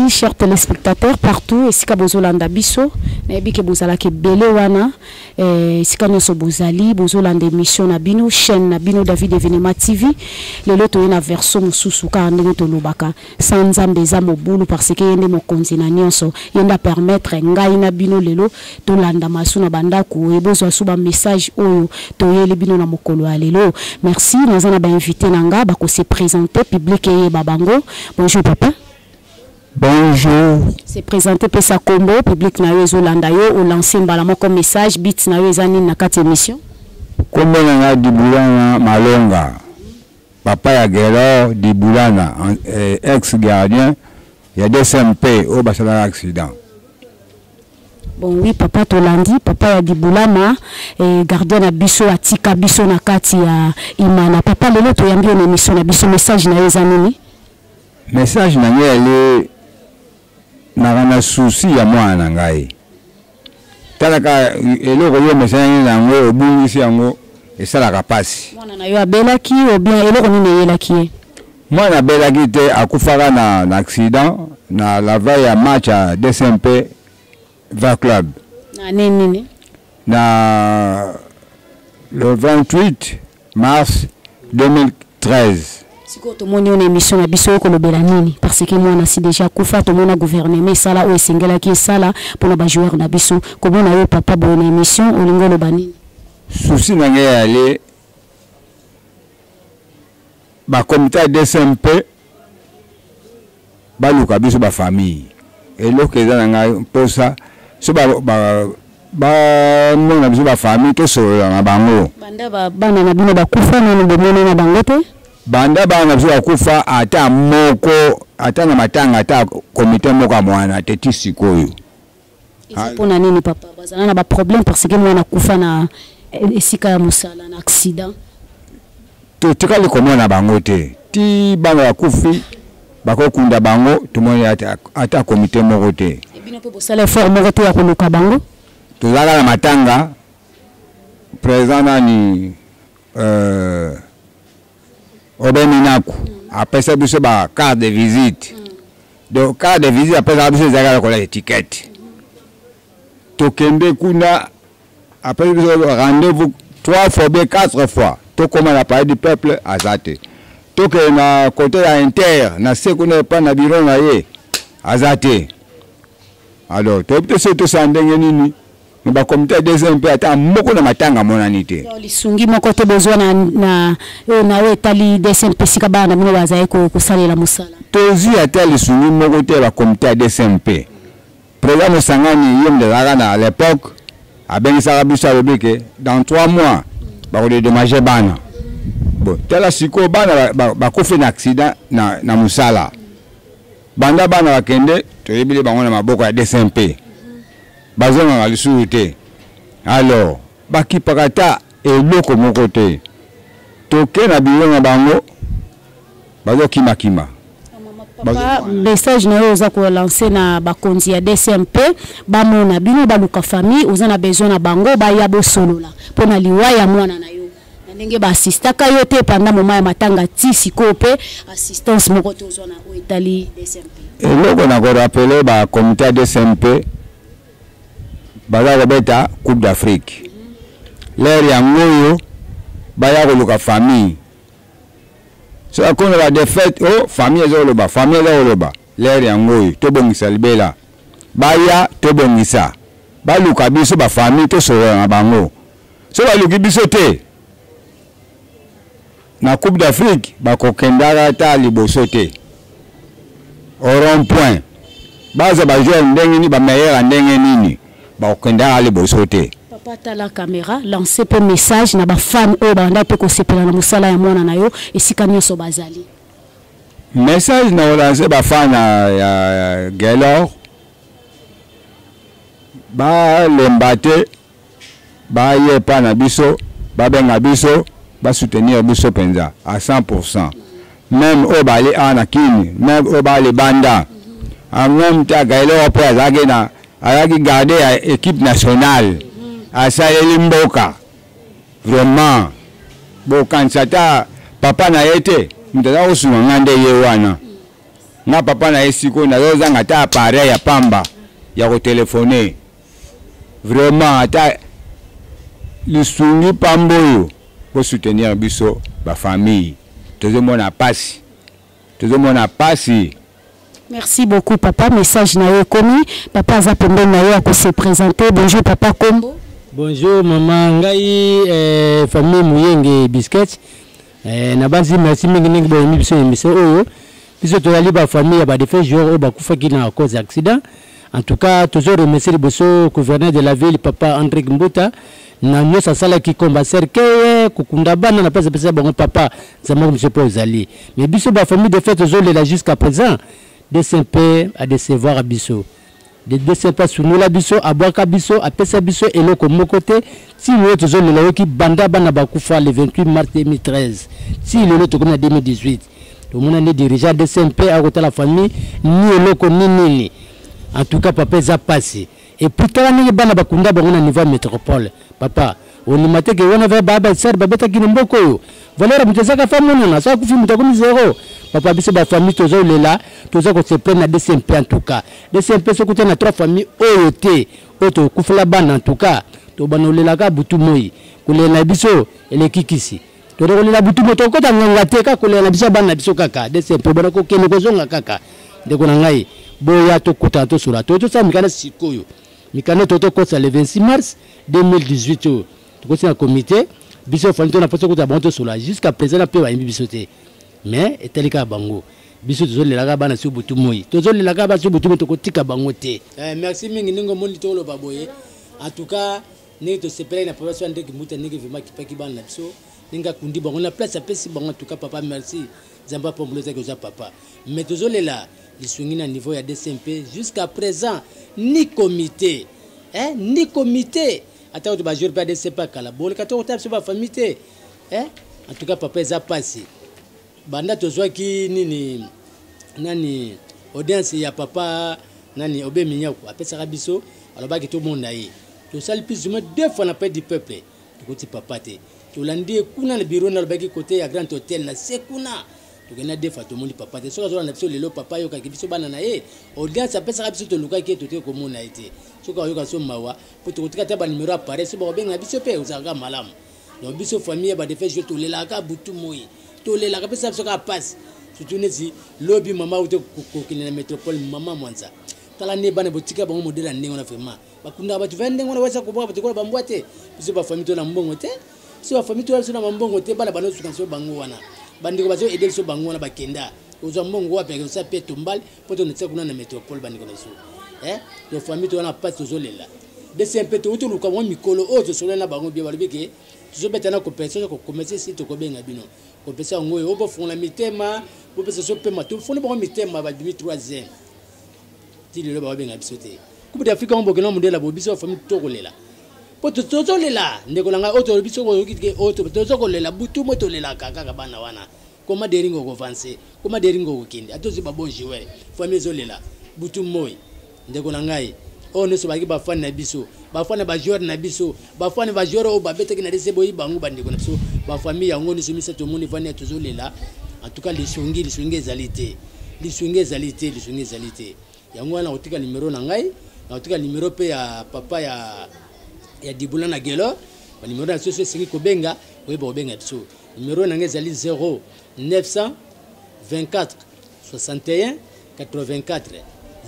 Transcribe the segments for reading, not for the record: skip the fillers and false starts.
Merci chers téléspectateurs partout esika bozolanda biso, nayebi ke bozalaka ebele wana esika nyonso bozali bozolanda émission na bino, chaîne na bino David Evenement TV. Lelo toye na verso mosusu kaka ndenge tolobaka, sans Nzambe eza mobulu, parce que ye nde mokonzi na nyonso, ye nde apermettre ngai na bino lelo tolanda masu na bandako e bozwa su ba message oyo toyeli bino na mokolo ya lelo. Merci, naza na ba invité na nga bakose présenter public eyeba bango. Bonjour papa. Bonjour. Se présenter, pesa kombo, public na yo ezolanda yo, olancer mbala moko message, but na yo eza nini na kati émission? Kombo na nga Dibulana Malonga, papa ya Gelor Dibulana, ex gardien ya DCMP oyo basalaka accident. Bon oui papa, tolandi papa ya Dibulama, gardien na biso atika biso na kati ya Imana. Papa, lelo toyambi yo na émission na biso, message na yo eza nini? Message na ngai ele naka na souci ya mwana na ngai. Talaka eloko yo message na yango obungisi yango esalaka pasi. Mwana na yo abelaki ou bien eloko nini eyelaki ye? Mwana abelaki te, akufaka na accident na la veille ya match ya DCMP Va Club. Na année nini? Na le 28 mars 2013. Sikoyo tomoni yo na émission na biso, okolobela nini? Parce que mwana si déjà akufa, tomona gouvernement esala oyo esengelaki esala mpona bajoueur na biso. Komona yo papa boye na émission, olingi oloba nini? Souci na ngai yale bakomite ya DCMP baluka biso bafamille. Eloko eza na ngai mposa so bamona biso bafamille, tosolola na bango. Banda bana na bino bakufa, nano bomona na bango te? Banda bana na biso bakufa, ata moko, ata na matanga, ata komite moko ya mwana te ti sikoyo. Eza mpona nini papa? Bazala na baproblème parce que mwana akufa na esika ya mosala na accident. Totikali komona bango te ti bana bakufi, bakokunda bango, tomoni ata komite moko te. Bino mpe bosala effort moko te ya koluka bango? Tozalaka na matanga, président nani, Obe Minaku apesa biso ba carte de visite. Donc carte de visite apesaka biso ezalaka lokola étiquette. Tokende kuna, apesi biso rendez-vous trois fois bien quatre fois, tokóma na Palais du Peuple, aza te. Tokende na côté ya Inter na se kuna epai na bureau na ye, aza te. Alors toyebi te soki tosala ndenge nini na bakomite ya deuxième mpe ata moko na matanga amonani te. Lisungi moko te bozwa na oyo na oyo etali DCMP, esika bana na bino bazali kosalela mosala? Tozwi ata lisungi moko te ya bakomite ya DCMP. Président Mosangani, ye moto azalaka na l'époque, abengisaka biso, alobi ke dans 3 mois bakodédommager bana. Bon, tala sikoyo bana bakufi na accident na mosala. Banda bana bakende, toyebeli bango na maboko ya DCMP, bazongaka lisusu te. Alors bakipaka ata eloko moko te. Toke na biro na bango, bazokimakima. Papa, message na yo oza kolancer na bakonzi ya DCMP, bamona bino, baluka famille, oza na besoin na bango, baya bosolola mpo na liwa ya mwana na yo, na ndenge baassistaka yo te pendant moment ya matanga ti sikoyo mpe assistance moko te ozwa na oyo etali DCMP. Eloko na korappeler bakomite ya DCMP, baza kobeta Coupe d'Afrique, l'heure yango oyo baya koluka famille. So akomi na badéfaite o famille eza koloba, famille eza koloba. L'heure yango oyo tobongisa libela, baya tobongisa, baluka biso bafamille, tosolola na bango. So baluki biso te na Coupe d'Afrique, bakokendaka ata liboso te. Au rond point baza bajoueur ndenge nini, bameilleur ya ndenge nini, bakokendaka liboso te. Papa, tala caméra, lance mpe message na bafan oyo babanda mpe kosepela na mosala ya mwana na yo esika nyonso bazali. Message na kolancer bafan ya Gelor, balemba te, baye epa na biso, babenga biso, basoutenir biso mpenza à 100, même oyo bali awa na Kini, même oyo bali banda. En même temps, Gaelor mpe azalaki na azalaki garde ya équipe nationale, asaleli mboka vraiment. Bokanisa ata papa na ye te, moto aza kosunga nga nde ye wana. Nga papa na ye sikoyo nazozanga ata appareil ya pamba ya kotelefone. Vraiment ata lisungi pamba oyo bosoutenir biso bafamille, tozomona pasi, tozomona pasi. Merci beaucoup papa, message na yo ekomi. Papa aza pembeni na yo ya ko se présenter. Bonjour papa Kombo. Bonjour maman, ngai eh, famille Muyenge Biscuits. Eh, na banzi merci mingi ndenge boyemi biso émission oyo. Biso tozali ba famille ya ba défunts joueurs oyo bakufaki na cause ya accident. En tout cas, tozo remercier liboso gouverneur de la ville papa André Mbuta na nyonso asalaki komba cercueil kokunda bana na place apesa bango papa nzambe biso mpo ozali mais biso ba famille de fait tozolela jusqu'à présent DCMP a décevoir biso. DCMP asundola biso, abwaka biso, apesa biso eloko moko te. Ti lelo tozolela yoki banda bana bakufa le 28 mars 2013 ti lelo tokomi na 2018 tomona nde dirigeant DCMP akotala famille ni eloko ni nini. En tout cas papa eza pasi. Et puis tala ndenge bana bakunda bango na niveau ya métropole papa ondima te ke wana va ba ba sar babetaki na mboka oyo valeur ya moto ezaka fa monana soki akufi moto akomi zero papa biso bafamille tozolela toza kose plaindre na DCMP en tout cas DCMP soki te na trois famille oyo te oyo tokufela bana en tout cas tobanda olelaka butu moi kolela na biso eleki kisi toza kolela butu moi tokokota nganga te kaka kolela na biso ya bana na biso kaka DCMP obanda kokende kozonga kaka ndeko na ngai boya tokutana tosola toye tosala mikanda sikoyo mikanda toye tokotisa le 26 mars 2018 oyo tokoti na comité biso fani to na mposa okutana bango tosola jusqu'à présent na mpe bayembi biso te mais etali kaka bango biso tozolelaka bana so butu moi tozolelaka bana so butu moi tokotika bango te. Eh, merci mingi ndenge omoni toloba boye en tout cas ndenge tosepelaki na papa so André Kimbuta ndenge vraiment akipaki bana na biso ndenge akundi bango na place apesi bango en tout cas papa merci Nzambe apambola ezaki oza papa mais tozolela lisungi na niveau ya DCMP jusqu'à présent ni comité eh, ni comité ata oyo bajour mpe ya DCMP akala boleka to kotala biso bafamille te eh? En tout cas papa eza pasi banda tozwaki nini nani audience ya papa nani Obe Minyako apesaka biso alobaki tomona ye tosali plus ou moins deux fois na palais du peuple tokoti papa te tolandi ye kuna na bureau nalobaki kote ya grand hôtel na se kuna tokenda deux fois tomoni papa te soki azolanda biso lelo papa ayokaki biso bana na ye audience apesaka biso tolukaki ye totoki komona ye te soki ayoka so mawa mpo tokotika ata banimero appareil so bakobenga biso mpe ozalaka malamu donc biso famille ya badefe jo tolelaka butu moi tolelaka mpesa biso kaka pasi surtout neti lobi mama auti kokende na métropole mama mwanza tala nde bana botika bango modele ya ndenge wana vraiment bakundaka bato va ndenge wana wasa kobwaka bato kola bambwa te biso bafamille to na mbongo te biso bafamille to biso na mambongo te bana banosuka biso bango wana bandeko bazo aide biso bango wana bakenda ozwa mbongo wapi akosa mpe tombale mpo tonetia kuna na métropole bandeko na biso eh to famille to wana pasi tozolela DCMP touti oluka bango mikolo oyo tosolola na bango bie balobi ke tozobeta na coopération kokomese si tokobenga bino kopesa yango oyo bofungola mitema bopesa so pema tofungoli bango mitema babimi 3e ti lelo bakobenga biso te coupe d'afrique yango bokenda mondela bo biso famille tokolela mpo tozolela ndeko na ngai oyo tolobi soki oyoki te oyo tozo kolela butu moi tolelaka kaka bana wana koma deringo okovanse koma deringo okokende ata ozwi babon joueur famille ezolela butu moi ndeko na ngai oyo nyonso bazalaki bafani na biso bafani bajoueur na biso bafani bajoueur oyo babetaki na dese boyi bango bandeko na biso bafamille yango nyonso misato omoni fani ya tozolela en tout cas lisungi lisungi ezali te lisungi ezali te lisungi ezali te yango wana nakotika numero na ngai nakotika numero mpe ya papa ya ya dibula na gelor banimero na biso so esengi kobenga oyeba kobenga biso numero na ngai ezali 0 924 61 84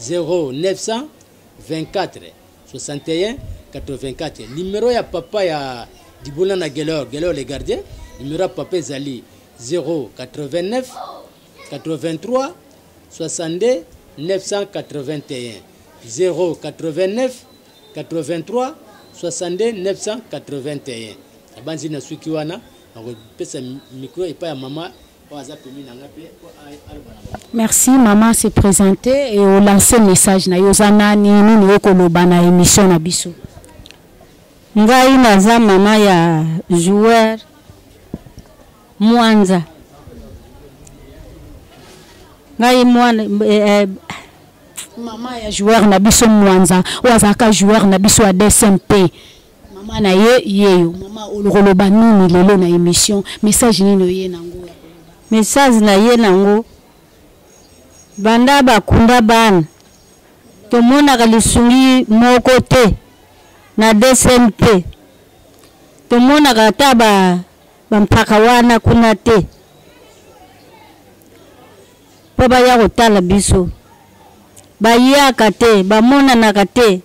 0 924 61 84 numero ya papa ya dibula na gelor gelor le gardien numero ya papa ezali 089 83 62 981 089 83 62 981 nabanzi na suki wana nakopesa micro epai ya mama oyo aza pembeni na ngai mpe aloba na bango. Merci maman se présenter et o lancer message na yo oza nani nini okoloba na émission na biso. Ngai naza mama ya joueur Mwanza. Ngai mwana eh, eh, mama ya joueur na biso Mwanza oyo azalaka joueur na biso ya DSMP mama na ye yeyo mama olokoloba nini lelo na émission message nini oye nango message na ye nango. Banda bakunda bana, tomonaka lisungi moko te na DCMP. Tomonaka ata ba bampaka wana kuna te mpo baya kotala biso. Bayaka te, bamonanaka te.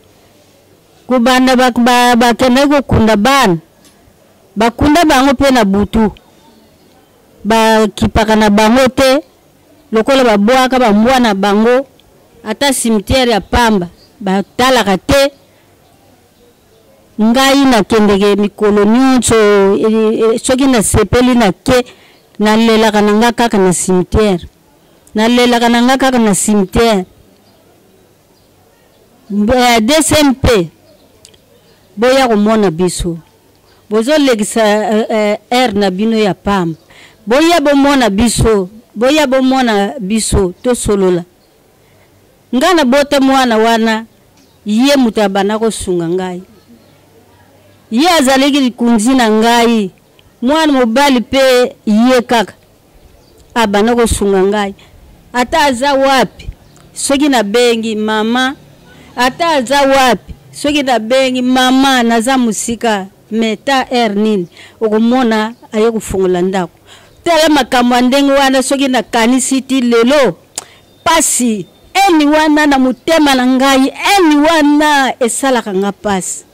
Kobanda bakendaki kokunda bana, bakunda bango mpe na butu, bakipaka na bango te lokola babwaka bambwa na bango, ata cimetière ya pamba batalaka te. Ngai nakendeke mikolo nyonso, soki nasepeli nake, nalelaka na nga kaka na cimetière, nalelaka na nga kaka na cimetière. DCMP, boya komona biso, bozolekisa heure na bino ya pamba, boya bomona biso, boya bomona biso, tosolola. Nga nabota mwana wana, ye moto abanda kosunga ngai, ye azalaki likunzi na ngai, mwana mobali mpe ye kaka abanda kosunga ngai. Ata aza wapi soki nabengi mama, ata aza wapi soki nabengi mama, naza mosika, me ta heure nini okomona aye kofungola ndako. Tala makambo ya ndenge wana, soki nakanisi ti lelo pasi eni wana na motema na ngai, eni wana esalaka nga pasi.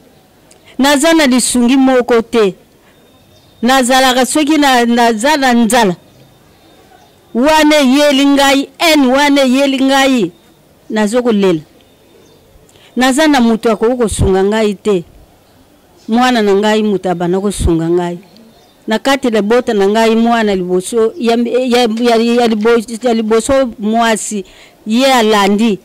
Naza na lisungi moko te, nazalaka soki naza na nzala wana eyeli ngai, eni wana eyeli ngai, nazokolela. Naza na moto akoki kosunga ngai te, mwana na ngai moto abanda kosunga ngai na kati libota na ngai, mwana liboso ya, ya, ya, ya, liboso, ya liboso mwasi ye alandi,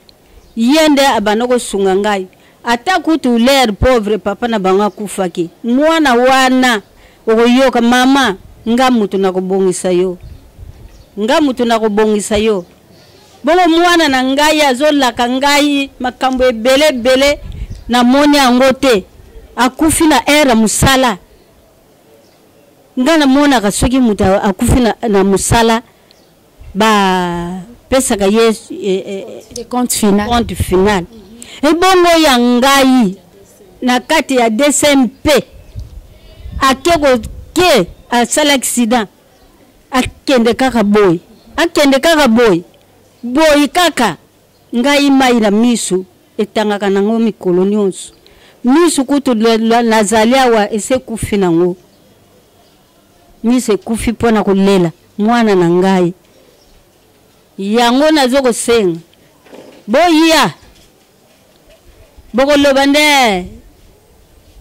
ye nde abanda kosunga ngai. Ata kutu l'air pauvre papa na bango akufaki, mwana wana okoyoka mama, nga moto nakobongisa yo, nga moto nakobongisa yo. Bongo mwana na ngai azolaka ngai makambo ebele ebele, namoni yango te, akufi na heure ya mosala. Nga namonaka soki moto akufi na mosala, bapesaka ye compte final, compte final. Ebongo ya ngai na kati ya DCMP, ake koke asala accident, akende kaka boye, akende kaka boye boye kaka. Ngai mai na miso etangaka nango mikolo nyonso, miso kutu nazali awa ese ekufi nango, miso ekufi mpo na kolela mwana na ngai. Yango nazo kosenga boya, bokoloba nde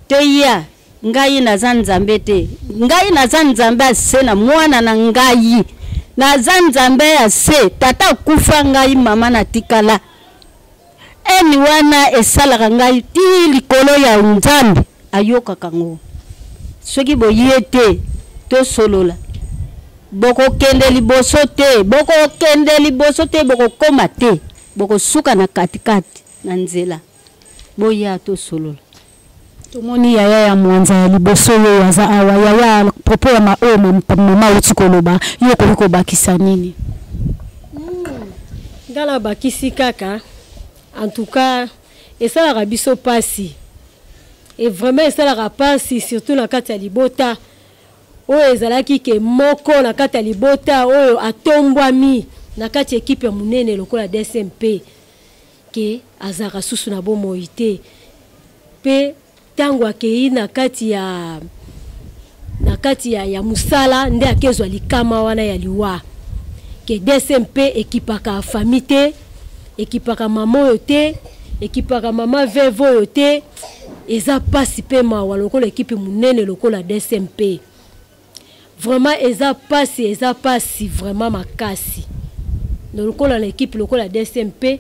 toya. Ngai naza nzambe te, ngai naza nzambe ase na mwana na ngai, naza nzambe ase tata akufa, ngai mama natikala. Eni wana esalaka ngai ti likolo ya nzambe ayokaka ngo. Soki boye te tosolola, bokokende liboso te, bokokende liboso te, bokokoma te, bokosuka na katikati na nzela. Boya tosolola. Tomoni yaya ya mwanza ya liboso oyo aza awa. Yaya, propos ya oyo mama auti koloba, yo okoki kobakisa nini? Nga nabakisi kaka, en tout cas esalaka biso pasi, et vraiment esalaka pasi surtout na kati ya libota oyo ezalaki ke moko na kati ya libota oyo atombwami na kati ya ekipe ya monene lokola DSMP, ke azalaka susu na bomoi te. Pe ntango akei na kati ya na kati ya mosala nde akezwa likama wana ya liwa. Ke DSMP ekipaka famille te, ekipaka mama oyo te, ekipaka mama veuve oyo te. Eza pasi pe mawa lokola ekipe monene lokola DSMP. Vraiment eza pasi, eza pasi vraiment makasi. Lokola na ekipe lokola DSMP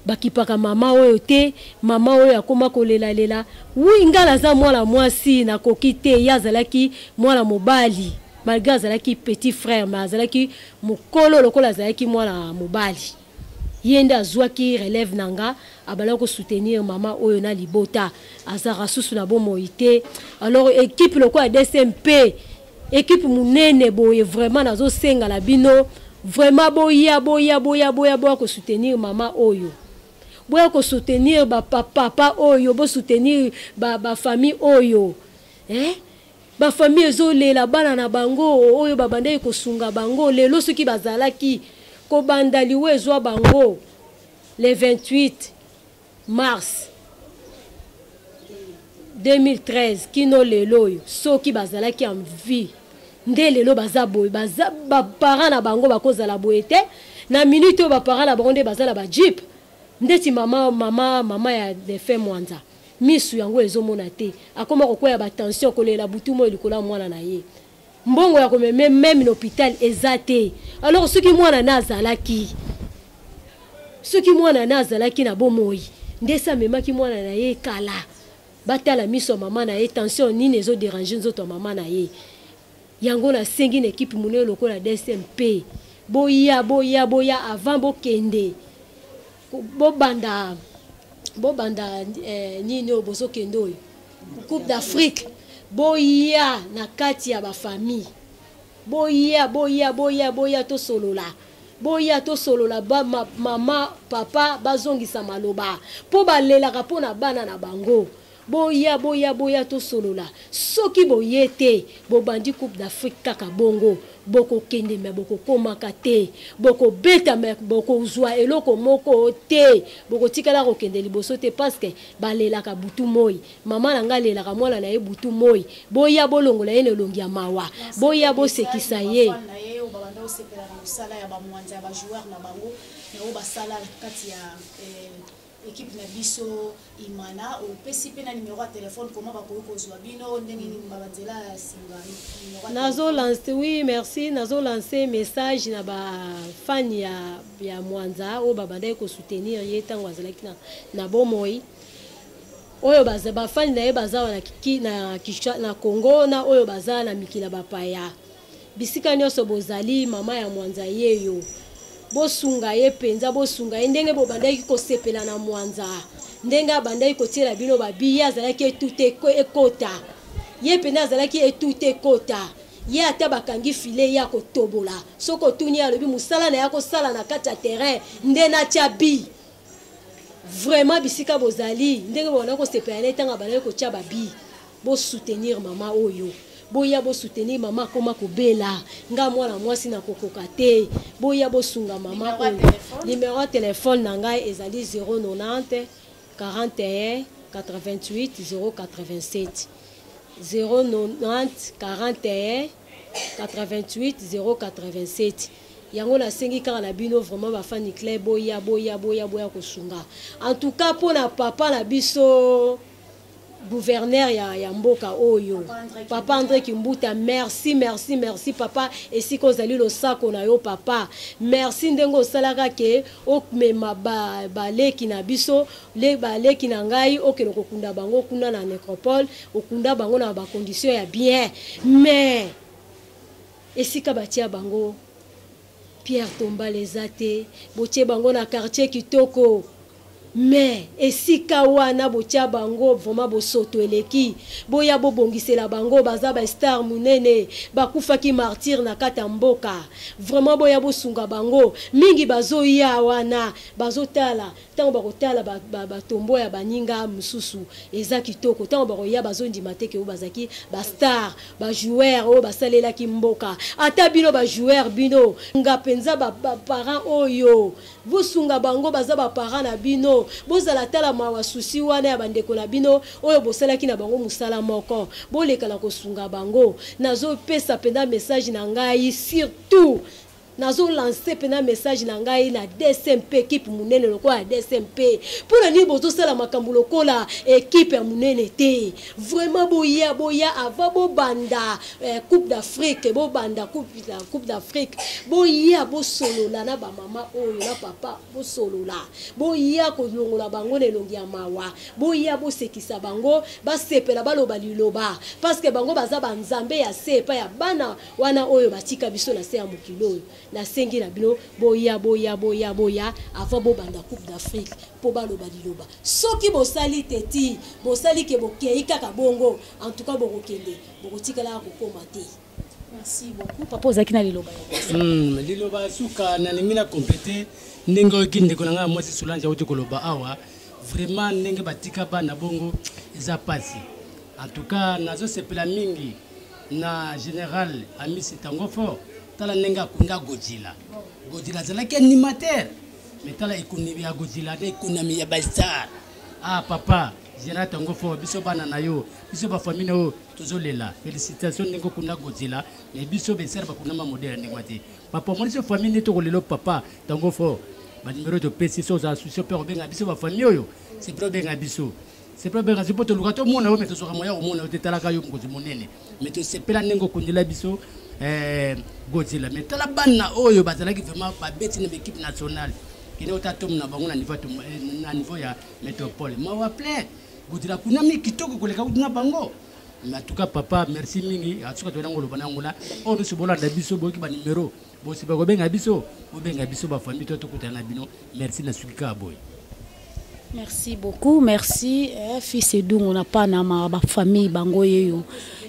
bakipaka mama oyo te, mama oyo akoma kolelalela. Wi, nga naza mwana mwasi, nakoki te. Ye azalaki mwana mobali, malgré azalaki petit frère, mais azalaki mokolo lokola azalaki mwana mobali. Ye nde azwaki relève na nga, abandaki kosoutenir mama oyo na libota, azalaka susu na bomoi te. Alors équipe lokola DSMP, équipe monene boye, vraiment nazosenga na bino. Vraiment boya boya boya boya boya ko soutenir mama oyo. Boya ko soutenir ba papa oyo, bo soutenir ba ba famille oyo. Hein? Ba famille ezolela bana na bango oyo babandaki kosunga bango lelo soki bazalaki kobanda liwa ezwa bango le 28 mars 2013 kino lelo oyo soki bazalaki en vie nde lelo baza boye baza baparent na bango bakozala boye te na minute oyo baparent na bango nde baza na bajeep ndeti mama mama mama ya defunt mwanza misu yango ezomona te akoma kokweya batension kolela butu moi likolo ya mwana na ye mbongo ya komeme meme na hôpital eza te alors soki mwana na azalaki soki mwana na azalaki na bomoi nde se amemaki mwana na ye kala batala miso ya mama na ye tension nini ezoderange nzoto ya mama na ye yango nasengi na ekipe monene lokola dsmp boya boya boya avant bokende bobanda bobanda eh, nini oyo bozokende oyo coupe d'afrique boya na kati ya bafamille boya boya boya boya tosolola boya tosolola ba, ma, mama papa bazongisa maloba mpo balelaka mpo na bana na bango boya boya boya tosolola soki boye te bobandi coupe d'afrique kaka bongo bokokende me bokokomaka te bokobeta me bokozwa eloko moko te bokotikala kokende liboso te parceke balelaka butu moi mama na ngai alelaka mwana na ye butu moi boya bolongola ye na elongi ya mawa boya bosekisa ye Equipe na biso Imana opesi pe na numero ya telephone comment bakoki kozua bino ndenge nini ba nzela ya singa numero ya nazo lance oui merci nazo lance message na ba fan ya ya Mwanza oyo babandaki ko soutenir ye ntango azalaki na, na bomoi oyo baza ba fan na ye baza na, na, na, na Congo na oyo baza na mikila bapaya Bisika nionso bozali mama ya mwanza yeyo bosunga ye penza bosunga ye ndenge bobandaki kosepela na mwanza ndenge abandaki kotiela bino babi ye azalaki etute ekota ye mpenza azalaki etute ekota ye ata bakangi file ye akotobola soki otuni ye alobi mosala na ye akosala na kati ya terrain nde natya bi vraiment bisika bozali ndenge bobandaki kosepela na ye ntango abandaki kotya babi Bo soutenir mama oyo. Boya bo soutenir mama akoma kobela. Nga mwana mwasi na kokoka te. Boya bosunga mama oyo. Numero ya telephone na ngai ezali 090 41 88 087. 090 41 88 087. Yango nasengi kaka na bino vraiment ba fani club boya boya boya boya kosunga. En tout cas pona papa na biso gouverneur ya, ya mboka oyo papa André Kimbuta merci merci merci papa esika ozali losako na yo papa merci ndenge osalaka ke omema baleki ba na biso le baleki na ngai okende kokunda bango kuna na necropole okunda bango na bacondition ya bien mais esika batia bango Pierre Tombale eza te botie bango na quartier kitoko mais esika wana botia bango vraiment bosoto eleki boya bobongisela bango baza ba star munene bakufaki martyr na kati ya mboka vraiment boya bosunga bango mingi bazoya wana bazotala ntango bakotala batombo ba, ba ya baninga mosusu eza kitoko ntango bakoya bazondima te ke oyo bazalaki bastar bajoueur oyo basalelaki mboka ata bino bajoueur bino nga mpenza baparent ba oyo bosunga bango baza baparent na bino bozala tala mawa susi wana ya bandeko na bino oyo bosalaki na bango mosala moko boleka na kosunga bango nazopesa mpenza message na ngai surtout Nazo lancer pena message na ngai na DSMP equipe munene lokola ya DSMP. Pona nini bozo sala makambo lokola equipe ya munene te? Vraiment boya boya avant bobanda eh, Coupe d'Afrique, bobanda Coupe la Coupe d'Afrique. Boya bosolola na ba mama oyo na papa bosolola. Boya kolongola bango na elongi ya mawa. Boya bosekisa bango, basepela baloba liloba parce que bango baza ba nzambe ya se epai ya bana wana oyo batika biso na se ya mokili oyo nasengi na bino boya boya boya boya avant bobanda coupe d'afrique mpo baloba liloba soki bosali te ti bosali ke bokei kaka bongo en tout cas bokokende bokotikalaka kokoma te. Merci beaucoup papa, ozalaki na liloba. Liloba ya suka, nalingi na compléter ndenge oyoki ndeko na ngai ya mwasi Solange auti koloba awa. Vraiment, ndenge batika bana bongo eza pasi. En tout cas, nazosepela mingi na général Amisi Tango Fort. Tala ndenge akunda Godzilla. Godzilla azalaki animateur, mais tala économie ya Godzilla na économie ya bastar. Ah papa général Tango Fort, biso bana na yo, biso bafamille na yo tozolela. Félicitation ndenge okunda Godzilla, mais biso besar bakundama modèle ya ndenge te. Papa, omoni so famille nde tokolela. Papa Tango Fort, banimero topesi so, ozala souci mpe kobenga biso bafamille oyo, c'est mpe obenga biso, c'est mpe obenga biso mpo toluka tomona yo, mais tozwaka moya komona yo te. Talaka yo mokonzi monene, mais tosepela ndenge okundela biso Godzilla. Mais tala bana oyo bazalaki vraiment babeti na baéquipe nationale, kende ota tome na bango na niveau ya métropole, mawa plein. Godzilla kunami kitoko koleka kutu na bango. Mais en tout cas, papa, merci mingi. Asuka toyena ngoloba na yango na oyo nyonso bolanda biso, boyoki banimero, bosiba kobenga biso, bobenga biso bafamille to tokutana na bino. Merci, na suki kaka boye. Merci beaucoup, merci. Fils Edungu na Panama, ba famille bango yeyo.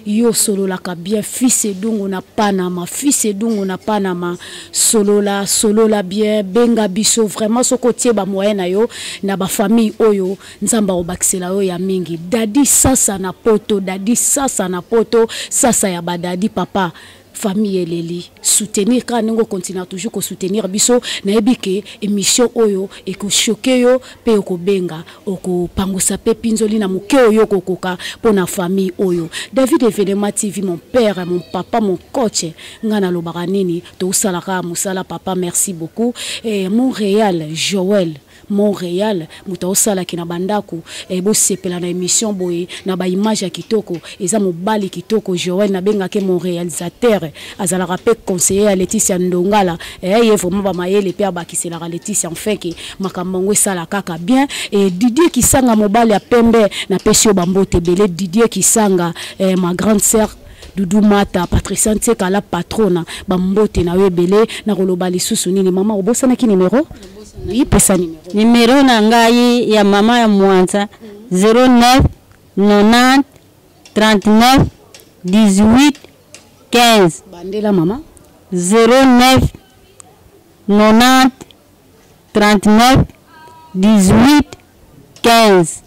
Yo sololaka bien, fils Edungu na Panama, fils Edungu na Panama. Solola, solola bien, benga biso vraiment soko tie ba moyen na yo na ba famille oyo Nzamba obakisela yo ya mingi. Dadi sasa na poto, dadi sasa na poto, sasa ya ba dadi papa. Famille eleli, soutenir kaka ndenge okontinue toujours kosoutenir biso. Nayebi ke émission oyo ekochoquer yo mpe okobenga, okopangusa mpe mpinzoli na moke oyo okokoka mpo na famille oyo. David Evenement TV, mon père, mon papa, mon coach, ngai nalobaka nini, tosalaka mosala papa, merci beaucoup. Montréal, Joël Montréal, moto aosalaki na bandako, bosepela na émission boye na baimage ya kitoko. Eza mobali kitoko Joël, nabengaki mon réalisateur, azalaka mpe conseiller ya Leticia Ndongala. Ye vraiment bamayele mpe abakiselaka Leticia, enfin ke makambo yango esala kaka bien. E Didier Kisanga, mobali ya pembe, napesi yo bambote ebele. Didier Kisanga, ma grande sœur Dudu Mata, Patricia Ntieka la patrona, bambote na yo ebele. Nakoloba lisusu nini? Mama, obosanaki numéro? Oui, pesa numéro. Numero na ngai ya mama ya Mwanza, 09 90 39 18 15. Bandela mama. 09 90 39 18 15.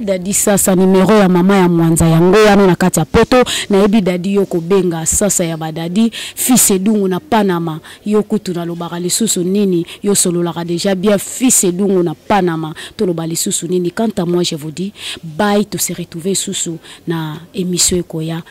Dadi sasa, numero ya mama ya Mwanza yango wana na kati ya poto. Nayebi dadi yo kobenga sasa ya badadi. Fils Edungu na Panama, yo kutu nalobaka lisusu nini? Yo sololaka déjà bien. Fils Edungu na Panama, toloba lisusu nini? Quant à moi, je vous dis bye, to se retrouver susu na émission ekoya.